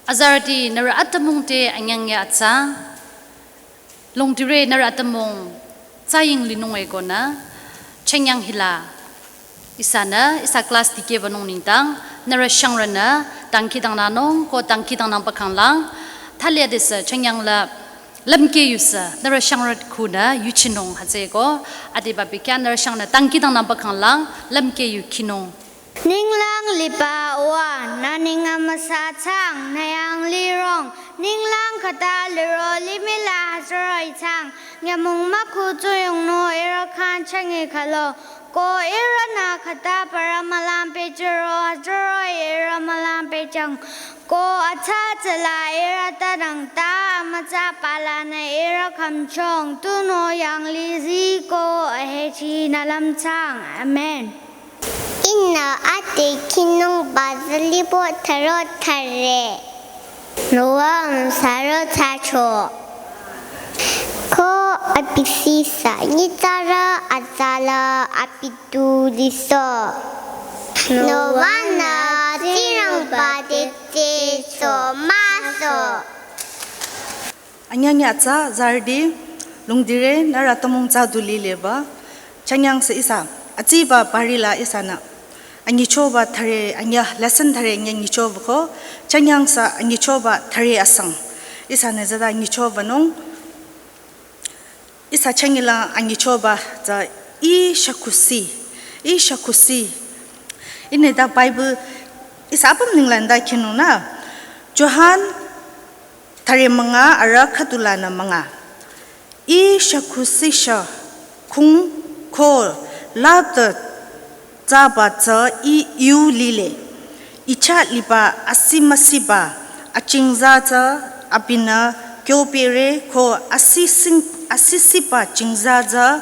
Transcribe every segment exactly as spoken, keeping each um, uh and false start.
Azarüti nührü atümung te anyangya atsa. Longdire nührü atümung tsaying linung ekonü. Chenyang hila. Ihsanü, ihsa class dikehbanung nengdang. Nührü shangrünü, dangkhidangnangnung, ko dangkhidangnang bakanglang. Thali adesü, chenyang la, lümkeh yusü, nührü shangrü khunü, yuchinung hütsüeko. Adeba bekhyah nührü shangrünü, dangkhidangnang bakanglang, lümkeh yu khinung. Ninglang liba uwa, nü ning amüsa chang, nü yang lirong, ninglang khüta liro limih la hütsüroi chang, nyümong mükhu tsuyongnü ihrü khyang changi khülo, ko ihrünü khüta parü mülang pehjüro hütsüroi ihrü mülang pehjüng, ko atsa tsüla ihrü tanang ta amütsa palanü ihrü khümchong, tunüo yanglih zii ko ahechi nü lümchang. Amen. Ihnü ade khinungba zülibo tharo thare. Noah amüsarü thsacho. Ko abi sisa nyitsarü atsala abi tu liso. Noah-nü Tsingrangba te tseso müso. Anyangya atsa zarüti longdire nührü atümung tsa du lileba. Chenyang sü ihsa. Atsiba parila ihsanü. Anyichoba thare, anya lesson thare anya nyichoba ko. Chenyang sü anyichoba thare asang. Ihsanü zada anyichobanung. Ihsa chengila anyichoba tsü ih shakhusi. Ih shakhusi. Ihnü ta Bible ihsa apüm ninglang ta khinung nü. Johan thare münga arüh khüdulanü münga. Ih shakhusi sha khung ko lapta tsaba tsü ih yu lile. Ih chah liba asi müsiba achingza tsü abinü kyopehre ko asi sing asi siba chingza tsü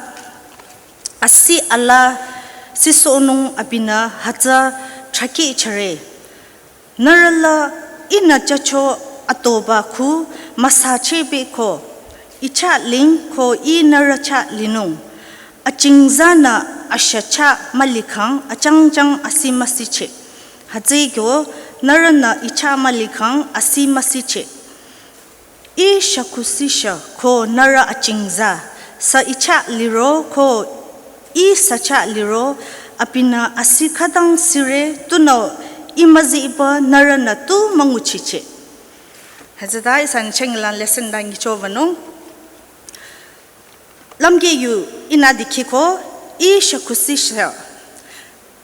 asi ala sisohnung abinü hütsü thrakehchare. Nührü la ihnü jücho atoba khu müsachehbe ko, ih chah ling ko ih nührü chah linung. Achingzanü ashü chah mülikhang achangjang asi müsicheh. Hütsüeko nührünü ih chah mülikhang asi müsicheh. Ih shakhusi sha ko nührü achingza, sü ih chah liro ko ih sü chah liro, abinü asi khütang sire tunüo ih müziba nührünü tu münguchicheh. Hütsüta ihsanü chengila lesson ta nyichobanung. Lümkeh yu ihnü dikhi ko ih shakhusi sha.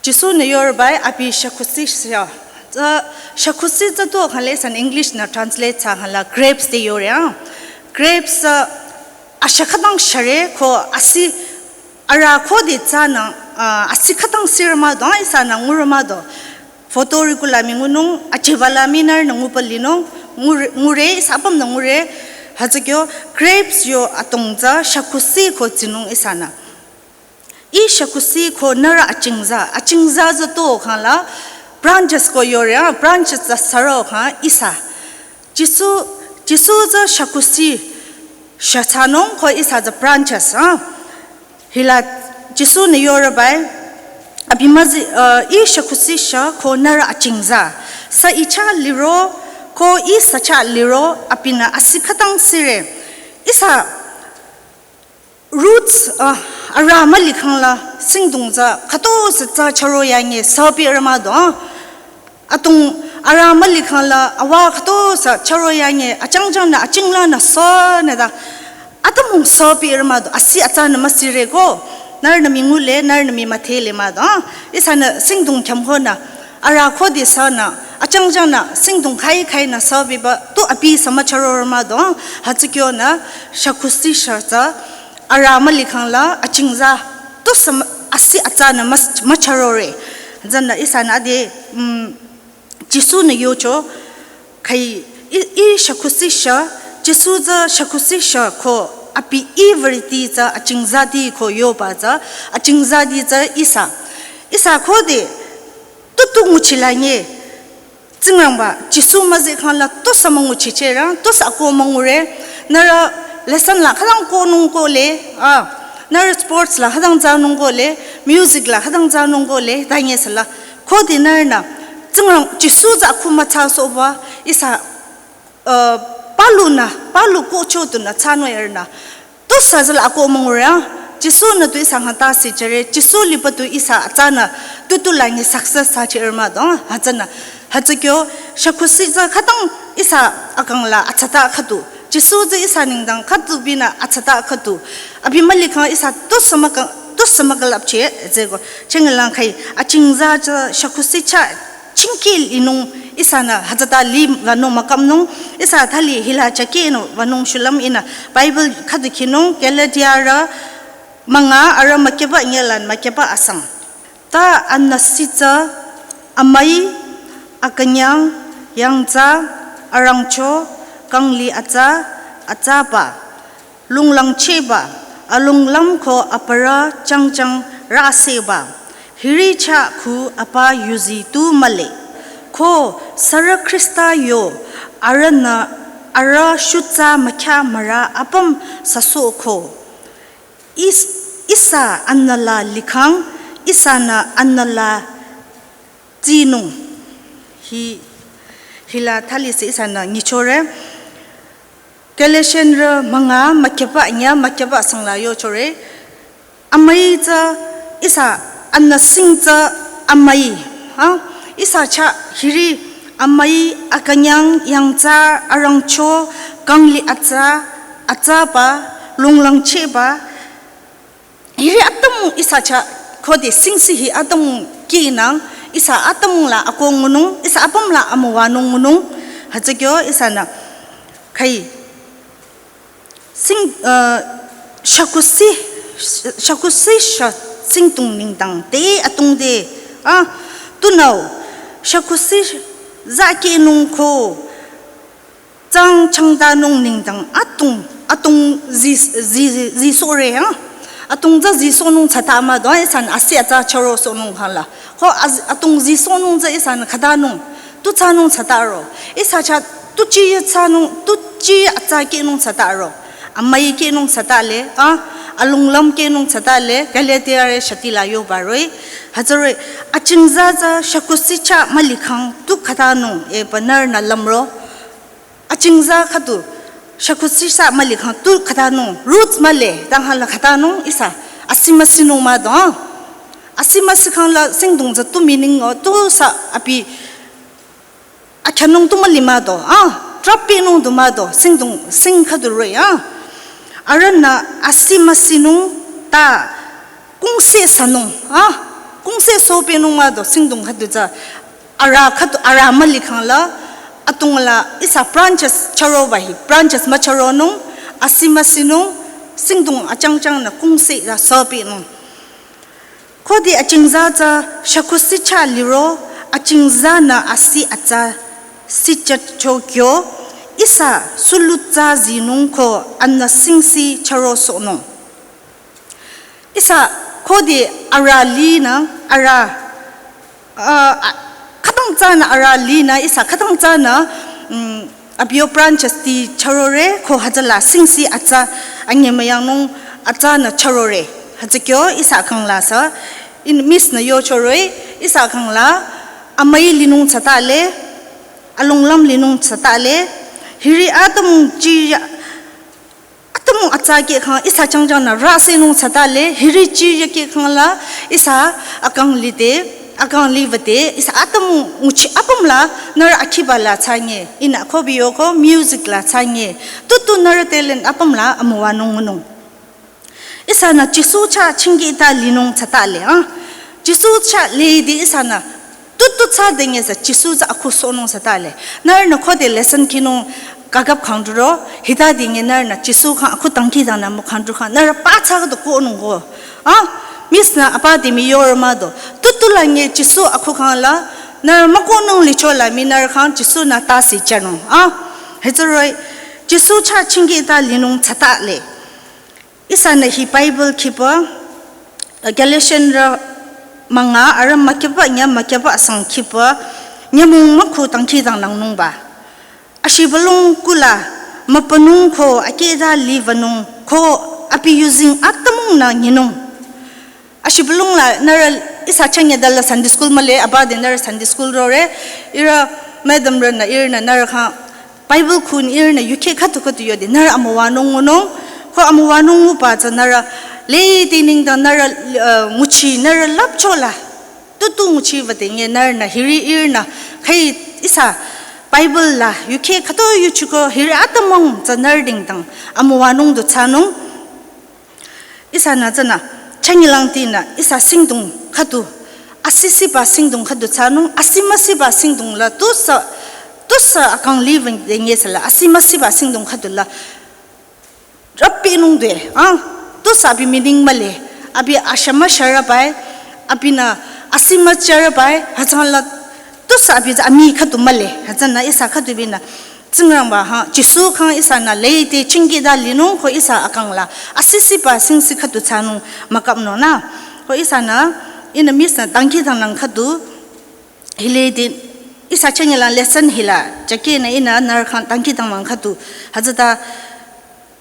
Jisu-nü yoroba-i abi shakhusi sha. Tsü shakhusi tsü tu khangla ihsanü English nü translate thsa khangla grapes te yore a. Grapes, uh, ashü khütang share ko asi arüh khode tsünü, uh, asi khütang sirü mah do, ihsanü ngurü mah do. Photo rikula mii ngunung, achiba la mii nührünü nguba linung, ngure, ngure, ihsa apümnü ngure, hütsükyo grapes yo atong tsü shakhusi ko tsinung ihsanü. Ih shakhusi ko nührü achingza, achingza tsü tu khangla branches ko yore a, branches tsü sürü khang ihsa. Jisu, Jisu tsü shakhusi sha thsanung ko ihsa tsü branches a. Hila Jisu-nü yoroba-i abi müzi, uh, ih shakhusi sha ko nührü achingza. Sü ih chah liro ko ih sü chah liro abinü asi khütang sire. Ihsa roots, ah, arüh mülikhang la singdong tsü khütosü tsü chüro yange süpirü mah do. Atong arüh mülikhang la awa khütosü chüro yange achangjangnü achinglanü sünü ta. Atümung süpirü mah do. Asi atsanü müsire ko. Nührünü mii ngule, nührünü mii müdhele mah do. Ihsanü singdong khyamkhonü. Arüh khode sünü, achangjangnü, singdong khai khainü sübiba, tu abi sü müchürorü mah do, hütsükyonü, shakhusi sha tsü, arüh mülikhang la, achingza, tu sü mü-, asi atsanü mü-, müchürore. Tsünü ihsanü ade, mm, Jisu-nü yocho, khai, ih, ih shakhusi sha, Jisu tsü shakhusi sha ko, abi ih variti tsü, achingzati ko yoba tsü, achingzati tsü ihsa. Ihsa khode, tu tu nguchila nye. Tsingrangba, Jisu müzikhang la tu sü münguchicheh rang, tu sü ako müngure. Nührü lesson la khütang konung kohle, ah, nührü sports la khütang thsanung kohle, music la khütang thsanung kohle, ta nye süla. Khode nührünü, Tsingrang, Jisu tsü aku müthsasohba, ihsa uh, palu nü, palu kocho tu nü tsano er nü. Tu sa zala ako mongore, ah. Jisu nü tu ihsa ngata si jere, Jisu liba tu ihsa atsana, tu tu la ngi success sa chi er ma do, ah. Hatsana, hatsa kyo, shakhusi za khütang ihsa akang la atsata khüdu. Jisu za ihsa nengdang khüdu binü atsata khüdu. Abi mali kang ihsa tu sama kang, tu sama kalap che, zeko. Chengelang khai, aching za za shakhusi cha, chingki linung ihsanü hütsüta li vanung mükamnung, ihsa thali hila chakinu vanung shulüm ihnü Bible khüdu khinung Galatia rü münga arü mükyüba nyelan mükyüba asang. Ta anüsitsa, amüi, akünyang, yangtsa, arangcho, kangli atsa, atsaba, lunglangcheba, alunglüm ko aparü changchang raseba. Hiri cha khu apa yuzi tu mühle. Ko sürü Khrista yo arühnü arüh shutsa mükya mürü apüm süsoh ko. Is, ihsa anüla likhang, ihsanü anüla tsinung. Hi, hila thali se ihsanü nyichore. Galatian rü münga mükyüba nya mükyüba sangla yochore. Amüi tsü ihsa anüsing tsü amüi. Ha? Ihsa cha hiri amüi akünyang yangtsa arangcho kangli atsa atsaba lunglangcheba. Hiri atümung ihsa cha khode singsi hi atümung kinang ihsa atümung la akongunung ihsa apüm la amüwanungunung. Hütsükyo ihsanü khai sing, uh, shakhusi, shakhusi sha singdong nengdang te atung te, ah, tunüo, shakhusi za kinung ko, chang changtanung nengdang atung, atung zi, zi, zi, zisohre, ah. Atung za zisohnung tsata ma do, ihsanü asi atsa chürosohnung khala. Ko az, atung zisohnung za ihsanü khatanung, tu tsanung tsataro. Ihsa cha tu chi tsanung, tu chi atsa kinung tsataro. Amüi kinung tsatale, ah, alunglüm kinung tsatale, Galatia rü shati la yobaroi. Hütsüri, aching za za shakhusi cha mülikhang tu khatanung, e banner nü lümro. Aching za khüdu, shakhusi sa mülikhang tu khatanung, roots mühle, tang hala khatanung ihsa, asi müsinung ma do, ah. Asi müsikhang la singdong za tu meaning o, tu sa abi, akyanung tu müli ma do, ah. Trap pinung tu ma do, singdong, sing khüdu roi, ah. Arühnü asi müsinung ta, kungse sanung, ah. Kungse so pinung ma do, singdong khüdu za, arüh khüdu, arüh mülikhang la, atung la, ihsa branches chüroba hi, branches müchüronung, asi müsinung, singdong achangchang nü kungse la so pinung. Khode aching za za shakhusi cha liro, aching za nü asi atsa sicha chokyo, ihsa sulu tsa zinung ko anüsingsi chürosohnung. Ihsa khode arüh linü, arüh, uh, a, khütang tsünü arüh linü, ihsa khütang tsünü, mm, abi yo branches ti chürore, ko hütsüla singsi atsa, anyemüyangnung atsanü chürore. Hütsükyo ihsa kang la sa, in miss nü yochore, ihsa kang la, amüi linung tsatale, alunglüm linung tsatale, hiri atümung chi ya, atümung atsa kehkhang ihsa changchang nü rasenung tsatale, hiri chi ya kehkhang la, ihsa akang lide, akang livade, ihsa atümung nguchi apüm la, nührü akhiba la tsanye, ihnü ko biyo ko music la tsanye, tutu nührü talent apüm la amüwanung ngunung. Ihsanü Jisu cha chingki ta linung tsatale, ah. Jisu cha lide ihsanü, tutu tsa denge sa Jisu za akhu sohnung tsatale. Nührünü khode lesson kinung kakap khangduro, hita denge nührünü Jisu khang akhu tangki dangnü mükhangdu khang, nührü pa tsa khüdu konung ko. Ah, miss nü apa demi yor ma do. Tutu la nge Jisu akhu khang la, nührü mükonung licho la mii nührü khang Jisu nü tasi chanung. Ah, hütsüroi, Jisu cha chingki ta linung tsatale. Ihsanü hi Bible khipü, uh, Galatian rü münga arü mükyüba nya mükyüba asang khipü, nyümong mükhu tangki danglangnungba. Ashibülung kula, mübünung ko akehta livanung ko abi yuzeng atümung nü nyinung. Ashibülung la nührü ihsa changya dala Sunday school mühle, abade nührü Sunday school rore, ihrü madam rünü ihrünü nührü khang Bible khun ihrünü yukheh khüdu khüdu yode nührü amüwanung ngunung, ko amüwanung nguba tsü nührü lede nengdang nührü, uh, nguchi nührü lüpchola. Tutu nguchiba denge nührünü hiri ihrünü khai ihsa Bible la yukheh khüdu yuchiko hiri atümung tsü nührü nengdang amüwanung du thsanung. Ihsanü tsünü, changilangtinü, ihsa singdong khüdu, asisiba singdong khüdu thsanung, asimüsiba singdong la tusü, tusü akang living denge sala, asimüsiba singdong khüdu la, rapinung de, ah, tusü abi meaning mühle, abi ashama sharabai, abinü asimücharabai, hütsüla, tusü abi tsü ami khüdu mühle, hütsünü ihsa khüdu binü, Tsingrangba ha, Jisu khyang ihsanü lede chingkida linung ko ihsa akang la, asisiba singsi khüdu thsanung mükapnung nü. Ko ihsanü, ihnü miss nü dangkhidangnang khüdu, hilede, ihsa changilang lesson hila, jakenü ihnü nührü khyang dangkhidangnang khüdu, hütsüta,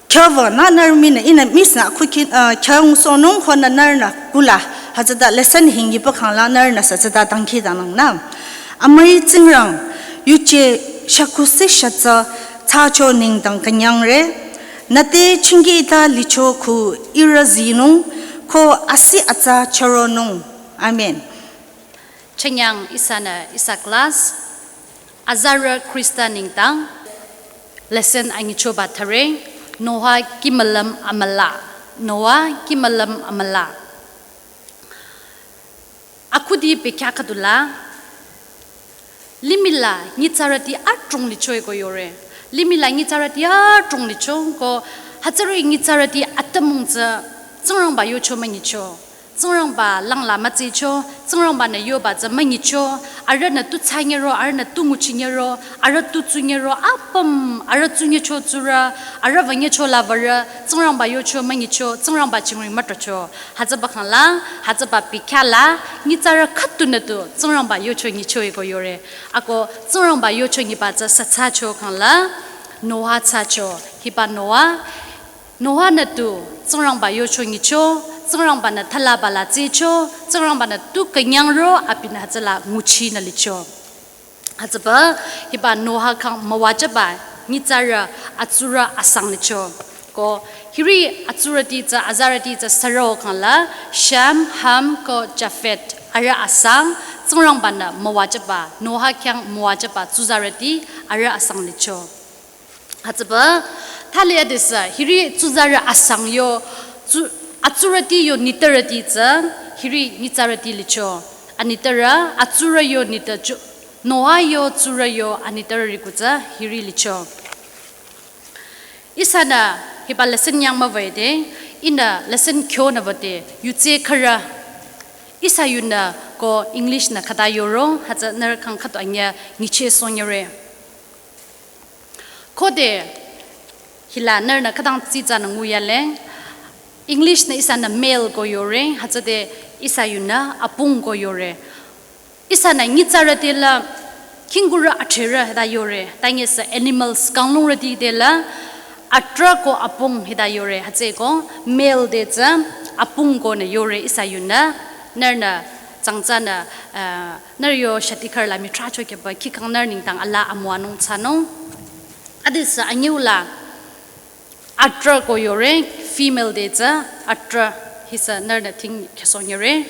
khyüba nü nührü minü, ihnü miss nü khuki, uh, khyüngsohnung ko nü nührünü kula, hütsüta lesson hingi pa khangla nührünü sü tsüta dangkhidangnang nü. Amüi Tsingrang, yuje shakusih shatsü thsacho nengdang künyangre, nüte chingkida licho khu ihrü zinung, ko asi atsa choronung. Amen. Chanyang ihsanü ihsa class, azarü Khrista nengdang, lesson angichoba thare, Noah kimülüm amüla, Noah kimülüm amüla. Akhudi bekhyah khüdula, limih la nyitsarüti adrong licho-i ko yore. Limih la nyitsarüti adrong licho ko hütsüri nyitsarüti atümung tsü Tsingrangba yocho münyicho. Tsingrangba langla mütsicho, Tsingrangba-nü yoba tsü münyicho, arühnü tu thsanyero, arühnü tu nguchinyero, arüh tu tsunyero, apüm, arüh tsunyecho tsurü, arüh wünyecho la würü, Tsingrangba yocho münyicho, Tsingrangba chingri mütocho. Hütsüba khangla, hütsüba bekhyah la, nyitsarü khüdunü tu, Tsingrangba yocho nyicho-i ko yore. Ako, Tsingrangba yocho nyiba tsü sü thsacho khangla, Noah thsacho, hiba Noah, Noah-nü tu, Tsingrangba yocho nyicho, Tsingrangba-nü thalaba la tsicho, Tsingrangba-nü tu künyangro, abinü hütsüla nguchinü licho. Hütsüba, hiba Noah khyang müwajüba, nyitsarü, atsurü asang licho. Ko, hiri atsurüti tsü, azarüti tsü sürü khangla, Shem, Ham, ko Japhet, arüh asang, Tsingrangba-nü müwajüba, Noah khyang müwajüba, tsuzarüti, arüh asang licho. Hütsüba, thali adesü, hiri tsuzarü asang yo, tsu-, atsurüti yo nitpürüti tsü, hiri nyitsarüti licho. Anitpürü, atsurü yo nitpü cho, Noah yo tsurü yo anitpürü riku tsü, hiri licho. Ihsanü, hiba lesson nyang müwüde, ihnü lesson khyonü wüde, yutse khürü. Ihsa yunü ko English nü khüta yoro, hütsü nührü khyang khüdu anyüh nyichehsohnyüre. Khode hila nührünü khütang tsitsanü nguyale, English nü ihsanü male ko yore, hütsüde ihsa yunü apung ko yore. Ihsanü nyitsarüti la khingkurü athrerü hita yore, tangesü animals kanglungrüti te la atrah ko apung hita yore, hütsüeko male te tsü apung ko nü yore ihsa yunü, nührünü tsangtsanü, eh, nührü yo shatikhar la mitracho keba khikang nührü nengdang ala amüwanung thsanung. Adesü anyüu la atrah ko yore, female te tsü atrah hisü nührünü thing khesong yore.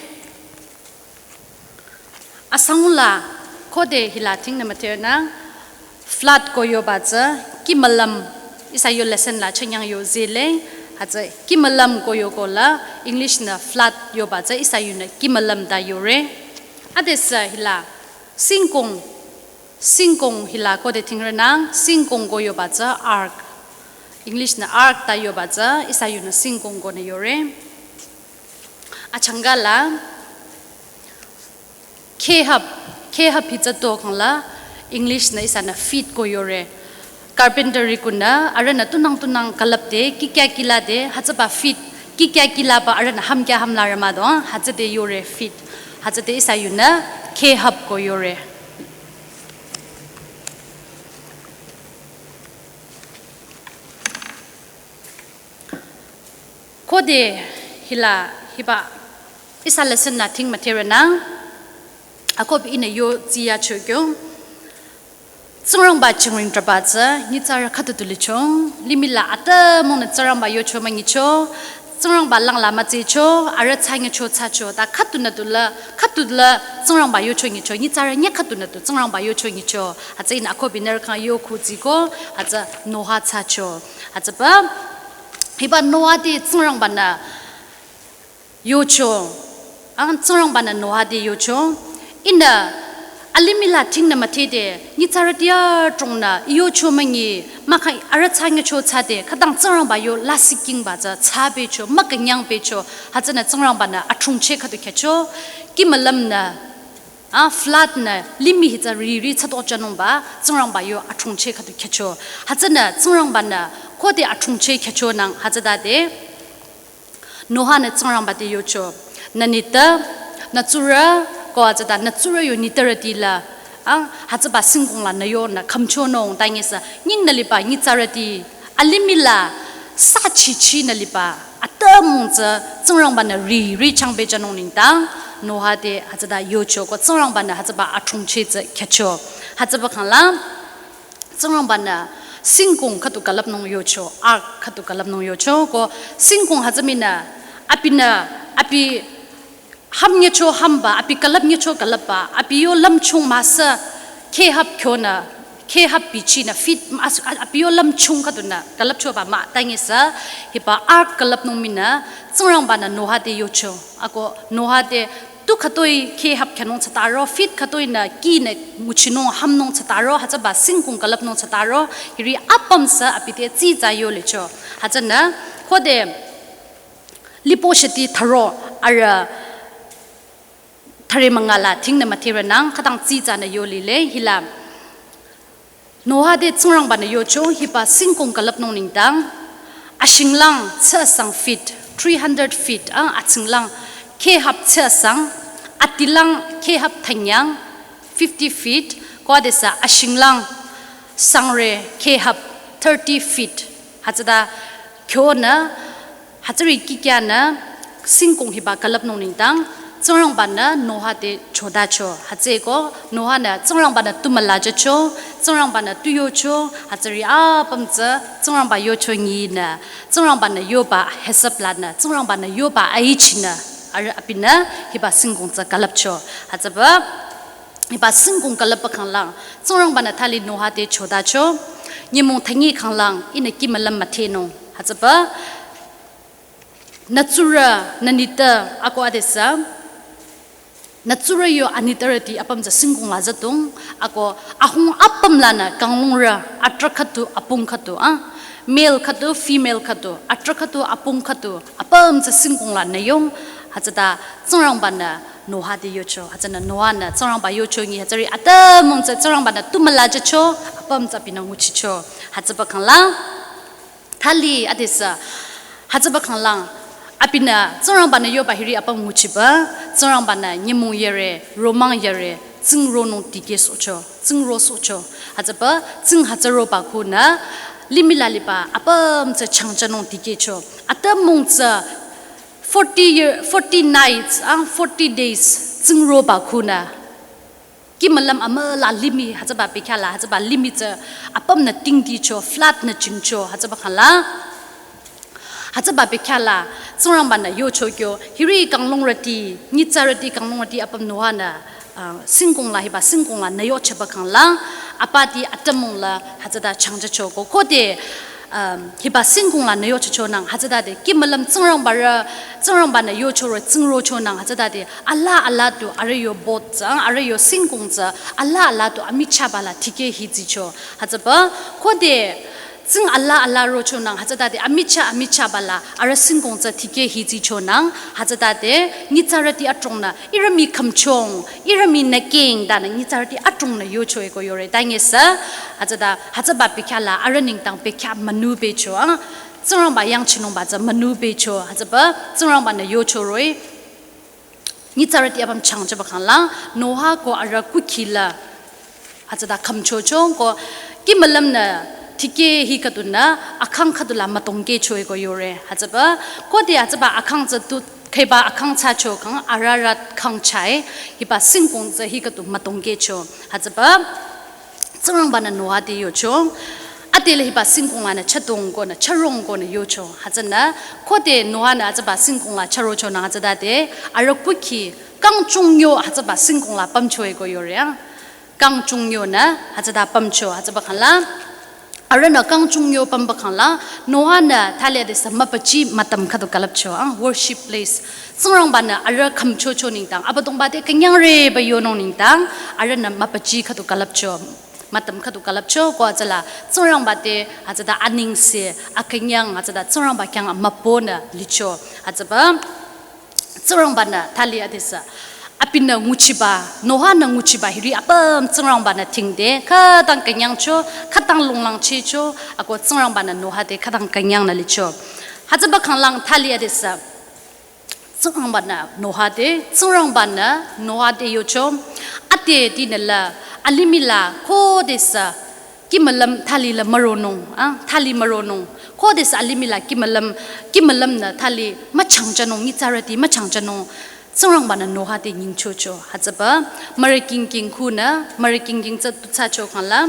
Asangla khode hila thingnü müthenü flood ko yoba tsü kimülüm ihsa yo lesson la chanyang yo zele, hütsü kimülüm ko yoko la English nü flood yoba tsü ihsa yunü kimülüm ta yore. Adesü hila singkong, singkong hila khode thingrenang, singkong ko yoba tsü ark. English nü ark ta yoba tsü ihsa yunü singkong ko nü yore. Achangka la, khehap, khehap hi tsü to khangla, English nü ihsanü feet ko yore. Carpenter rikunü, arühnü tunang tunang külüpde, kikya kilade, hütsüba feet, kikya kilaba arühnü hamkya hamla rama do, hütsüde yore feet. Hütsüde ihsa yunü, khehap ko yore. Khode hila hiba ihsa lesson nü thing müthenü, akohbi ihnü yo tsiya chokyo. Tsingrangba chingring traba tsü nyitsarü khüdu du licho, limih la atümungnü Tsingrangba yocho münyicho, Tsingrangba langla mütsehcho, arüh thsanyecho thsacho, ta khüdunü du la, khüdu la Tsingrangba yocho nyicho, nyitsarü nyü khüdunü du Tsingrangba yocho nyicho, hütsü ihnü akoh binü rükhang yokhu tsiko, hütsü Noha thsacho, hütsüba, hiba Noha te Tsingrangbanü yocho, ang Tsingrangbanü Noha te yocho, ihnü alimih la thingnü müthede, nyitsarüti adrongnü I yocho münyi, mahkhang arüh thsanyecho thsade, khütang Tsingrangba yo lasih kingba tsü thsabecho, mükünyangbecho, hütsünü Tsingrangbanü athungcheh khüdu khyücho, kimülümnü, a, flood nü limih hi tsü riri thsatochanungba, Tsingrangba yo athungcheh khüdu khyücho, hütsünü Tsingrangbanü khode athungcheh khyüchonang hütsütade, Noha-nü Tsingrangba te yocho, nü nitpü, nü tsurü, ko hütsüta nü tsurü yo nitpürüti la, a, hütsüba singkong la nü yonü khümchonung, ta nyisü, nyingnü liba nyitsarüti, alimih la, sa chichi nü liba, atümung tsü, Tsingrangbanü riri changbe chanung nengdang, Noha te hütsüta yocho, ko Tsingrangbanü hütsüba athungcheh tsü khyücho, hütsüba khangla, Tsingrangbanü singkong khüdu külüpnung yocho, ark khüdu külüpnung yocho, ko singkong hütsü minü, abinü, abi hümnyecho hümba, abi külüpnyecho külüpba, abi yo lümchung müsü, khehap khyonü, khehap bichinü, feet, as-, a-, abi yo lümchung khüdunü külüpchoba mah, ta nyisü, hiba ark külüpnung minü, Tsingrangbanü Noha te yocho, ako Noha te tu khütoi khehap khyonung thsataro, feet khütoinü kinü nguchinung hümnung thsataro, hütsüba singkong külüpnung thsataro, hiri apüm sü abi te tsitsa yo licho. Hütsünü, khode lipo shiti tharo arüh thüre münga la thingnü mütherünang, khütang tsitsanü yo lile, hila Noha te Tsingrangbanü yocho hiba singkong külüpnung nengdang, ashinglang tsü asang feet, three hundred feet, a, atsinglang, khehap tsü asang, atilang khehap thanyang, fifty feet, ko adesü ashinglang, sangre khehap, thirty feet, hütsüta khyonü, hütsüri kikyanü, singkong hiba külüpnung nengdang, Tsingrangbanü Noha te chodacho, hütsüeko, Noha-nü Tsingrangbanü tu mülajacho, Tsingrangbanü tu yocho, hütsüri apüm tsü, Tsingrangba yocho nyinü, Tsingrangbanü yoba hesap lanü, Tsingrangbanü yoba aichinü, arüh abinü, hiba singkong tsü külüpcho, hütsüba, hiba singkong külüpba khanglang, Tsingrangbanü thali Noha te chodacho, nyümong thangi khanglang, ihnü kimülüm müthenung, hütsüba, nü tsurü, nü nitpü, ako adesü, nü tsurü yo anitpürüti apüm tsü singkong la züdung, ako ahung apüm lanü kanglungrü, atrah khüdu, apung khüdu, a, male khüdu, female khüdu, atrah khüdu, apung khüdu, apüm tsü singkong la nü yong, hütsüta Tsingrangbanü Noha te yocho, hütsünü Noha-nü Tsingrangba yocho nyi, hütsüri atümung tsü Tsingrangbanü tu mülajacho, apüm tsü abinü nguchicho, hütsüba khangla, thali adesü, hütsüba khanglang, abinü, Tsingrangbanü yoba hiri apüm nguchiba, Tsingrangbanü nyümong yare, romang yare, tsingronung dikehsohcho, tsingro sohcho, hütsüba, tsing hütsü roba khunü, limih la liba, apüm tsü changchanung dikehcho, atümung tsü, forty year, forty nights, a, forty days, tsing roba khunü, kimülüm amüla limih, hütsüba bekhyah la, hütsüba limih tsü apümnü tingdicho, flood nü jingcho, hütsüba khangla. Hütsüba bekhyah la, Tsingrangbanü yocho kyo, hiri kanglungrüti, nyitsarüti kanglungrüti apüm Noha-nü, a, singkong la hiba singkong la nü yocheba khangla, apati atümung la, hütsüta changjacho ko, khode, um, hiba singkong la nü yochachonang, hütsütade, kimülüm Tsingrangbarü, Tsingrangbanü yochorü, tsingrochonang, hütsütade, ala ala tu, arüh yo boat tsü, arüh yo singkong tsü, ala ala tu, amichahba la, tikeh hizicho, hütsüba, khode, tsing ala ala rochonang, hütsütade, amichah, amichahba la, arüh singkong tsü, tikeh hizichonang, hütsütade, nyitsarüti adrongnü, ihrü mii khümchong, ihrü mii nü king, tanü nyitsarüti adrongnü yocho eko yore, ta nyisü, hütsüta, hütsüba bekhyah la, arüh nengdang bekhyah münü becho, a, Tsingrangba yangchinungba tsü münü becho, hütsüba, Tsingrangbanü yocho roh-i, nyitsarüti apüm changjeba khangla, Noha ko arüh kukhi la, hütsüta khümchocho ko, kimülümnü, tikeh hi khüdunü, akhang khüdu la mütongkehcho eko yore, hütsüba, khode hütsüba akhang tsü tu, kheba akhang thsacho khang, Ararat khang chai, hiba singkong tsü hi khüdu mütongkehcho, hütsüba, Tsingrangba-nü Noa te yocho. Ade le hiba singkong lanü chadong konü, charong konü yocho. Hütsünü, khode Noa-nü hütsüba singkong la charochonü hütsütade, arüh kukhi kangchung yo hütsüba singkong la pümcho-e ko yore a. Kangchung yonü hütsüta pümcho, hütsüba khangla. Arühnü kangchung yo pümba khangla, Noa-nü thali adesü müpachi mütam khüdu külüpcho, ah, worship place. Tsingrangba-nü arüh khümchocho nengdang, Abüdongba te künyangre pü yonung nengdang, arühnü müpachi khüdu külüpcho, mütam khüdu külüpcho, ko hütsüla, Tsingrangba te, hütsüta anengse, akünyang, hütsüta Tsingrangba khyang mübünü licho, hütsüba, Tsingrangba-nü thali adesü. Abinü nguchiba, Noa-nü nguchiba hiri apüm Tsingrangba-nü thingde, khütang künyangcho, khütang longlangchehcho, ako Tsingrangba-nü Noa te khütang künyangnü licho. Hütsüba khanglang thali adesü. Tsingrangba-nü Noa te, Tsingrangba-nü Noa te yocho, ade dinü la, alimih la, khodesü, kih mülüm thali la müronung, ah, thali müronung. Khodesü alimih la kih mülüm, kih mülümnü thali müchangchanung, nyitsarüti müchangchanung. Tsingrangba-nü Noa te nyingchocho. Hütsüba, mürü kingking khunü, mürü kingking tsü tuthsacho khangla.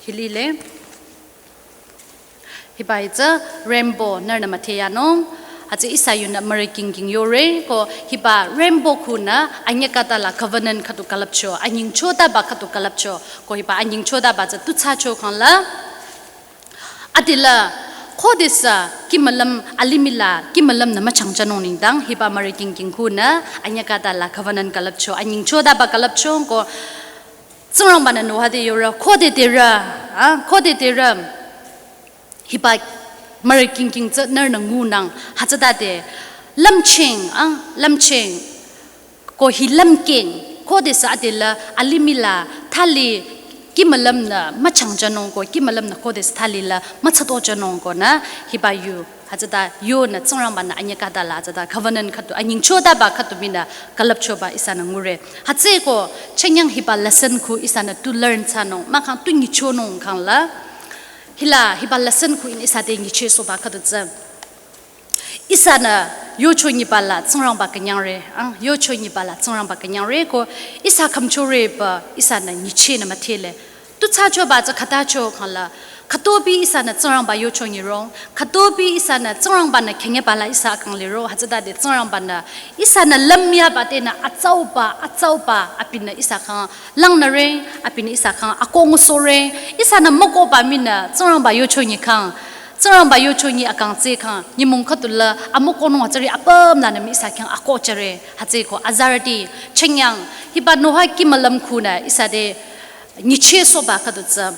Hi lile. Hiba hi tsü rainbow nührünü müdheyanung. Hütsü ihsa yunü mürü kingking yore ko hiba rainbow khunü anyüh khüta la covenant khüdu külüpcho, anyingchotaba khüdu külüpcho, ko hiba anyingchotaba tsü tuthsacho khangla. Adela, khodesü kih mülüm alimih la, kih mülümnü müchangchanung nengdang, hiba mürü kingking khunü anyüh khüta la covenant külüpcho, anyingchotaba külüpcho, ko Tsingrangba-nü Noa te yore, khode te rü, ah, khode te rü, hiba mürü kingking tsü nührünü ngunang, hütsütade, lümcheng, ah, lümcheng, ko hi lümkeng, khodesü adela, alimih la, thali, kih mülümnü müchangchanung ko, kih mülümnü khodesü thali la, mütsatohchanung konü, hiba yu, hütsüta yonü Tsingrangba-nü anyüh khüta la hütsüta covenant khüdu anyingchotaba khüdu mii nü külüpchoba ihsanü ngure. Hütsüeko chanyang hiba lesson khu ihsanü tu learn thsanung, mahkhang tu nyichonung khangla. Hila hiba lesson khu ihnü ihsa te nyichehsohba khüdu tsü. Ihsanü yocho nyiba la Tsingrangba künyangre, ah, yocho nyiba la Tsingrangba künyangre ko ihsa khümchore pü ihsanü nyichehnü müdhele. Tuthsachoba tsü khütacho khangla. Khütobi ihsanü Tsingrangba yocho nyirong. Khütobi ihsanü Tsingrangba-nü künyangba la ihsa akang liro. Hütsütade Tsingrangba-nü ihsanü lümyaba tenü atsauba, atsauba abinü ihsa khyang langnüre, abinü ihsa khyang akoh ngusohre. Ihsanü mükohba mii nü Tsingrangba yocho nyikhang. Tsingrangba yocho nyi akang tsü khang. Nyümong khüdu la amükohnung hütsüri apüm lanü mii ihsa khyang akohchore. Hütsüeko azarüti chanyang. Hiba Noa kih mülüm khunü ihsa te nyichehsohba khüdu tsü.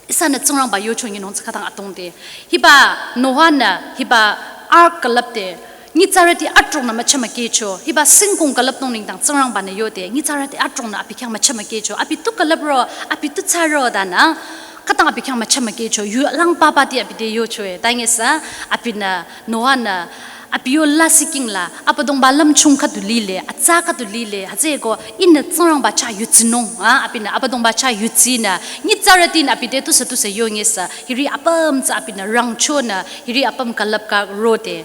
Ihsanü Tsingrangba yocho nyinung tsü khütang atongde. Hiba Noa-nü, hiba ark külüpde. Nyitsarüti adrongnü müchamükehcho. Hiba singkong külüpnung nengdang Tsingrangba-nü yode. Nyitsarüti adrongnü abi khyang müchamükehcho. Abi tu külüpro, abi tu thsaro tanü. Khütang abi khyang müchamükehcho. Yu lang papa ti abi te yocho-e. Tangesü, abinü, Noa-nü, abi yo lasih king la, Abüdongba lümchung khüdu lile, atsa khüdu lile, hütsüeko ihnü Tsingrangba chah yutsinung, ah, abinü Abüdongba chah yutsinü, nyitsarütinü abi te tusü tusü yongesü, hiri apüm tsü abinü rangchonü, hiri apüm külüpka rode.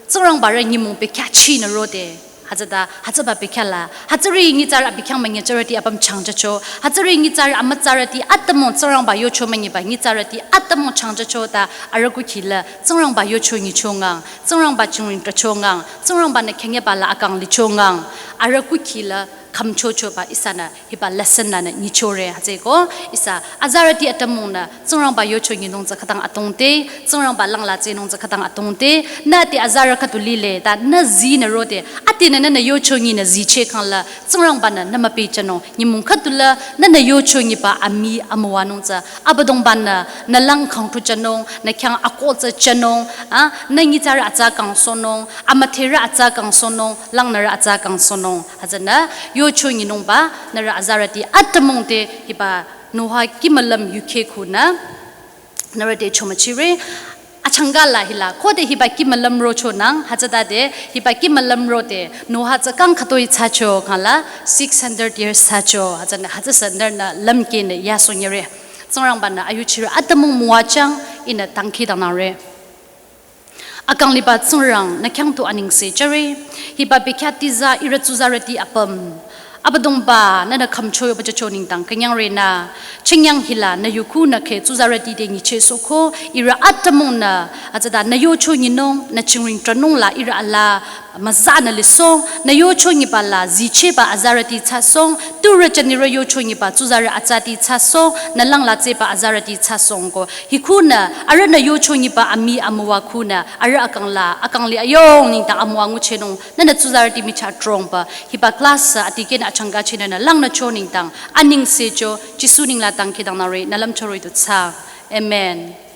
Tsingrangba rü nyümong bekhyah chinü rode. Hütsüta, hütsüba bekhyah la, hütsüri nyitsarü abi khyang münyi tsarüti apüm changchacho, hütsüri nyitsarü amütsarüti atümung Tsingrangba yocho münyiba nyitsarüti atümung changchacho ta arüh kukhi la, Tsingrangba yocho nyichongang. Tsingrangba chingring trachongang, Tsingrangba-nü künyangba la akang lichongang, arüh kukhi la khümchochoba ihsanü hiba lesson lanü nyichore hütsüeko ihsa azarüti atümungnü Tsingrangba yocho nyinung tsü khütang atongde, Tsingrangba langla tsehnung tsü khütang atongde, nüte azarü khüdu lile, ta nü zinü rode, adenü nünü yocho nyinü zicheh khangla, Tsingrangba-nü nü müpehchanung, nyümong khüdu la, nünü yocho nyiba amii amüwanung tsü, Abüdongba-nü, nü lang khangthuchanung, nü khyang akoh tsü chanung, ah, nü nyitsarü atsa kangsohnung, amüdherü atsa kangsohnung, langnürü atsa kangsohnung. Hütsünü, yocho nyinungba, nührü azarüti atümung te hiba Noa kih mülüm yukheh khunü, nührü te chomüchire, achangka la hila, khode hiba kih mülüm rochonang, hütsütade, hiba kih mülüm rode, Noa tsü kang khütoi thsacho khangla, six hundred years thsacho, hütsünü, hütsüsü nührünü lümkehnü yasohnyire. Tsingrangba-nü ayuchirü atümung müwajüng ihnü dangkhidangnangre. Akang liba Tsingrang nü khyang tu anengse jüre, hiba bekhyah tiza ihrü tsuzarüti apüm, Abüdongba, nünü khümcho yoba jücho nengdang künyangre nü, chingyang hila nü yukhunü khe tsuzarüti te nyichehsohko, ihrü atümungnü, hütsüta nü yocho nyinung, nü chingring tranung la ihrü ala müzanü lisohng, nü yocho nyiba la zichehba azarüti thsasohng, turü jünirü yocho nyiba tsuzarü atsati thsasohng, nü langla tsehba azarüti thsasohng ko. Hikhunü, arühnü yocho nyiba amii amüwa khunü, arüh akang la, akang li ayong nengdang amüwa nguchehnung, nünü tsuzarüti michah trongba, hiba class adikeh nü achangkachehnü nü langnücho nengdang, anengsecho, Jisu neng la dangkhidangnangre, nü lümchoro ito thsa. Amen.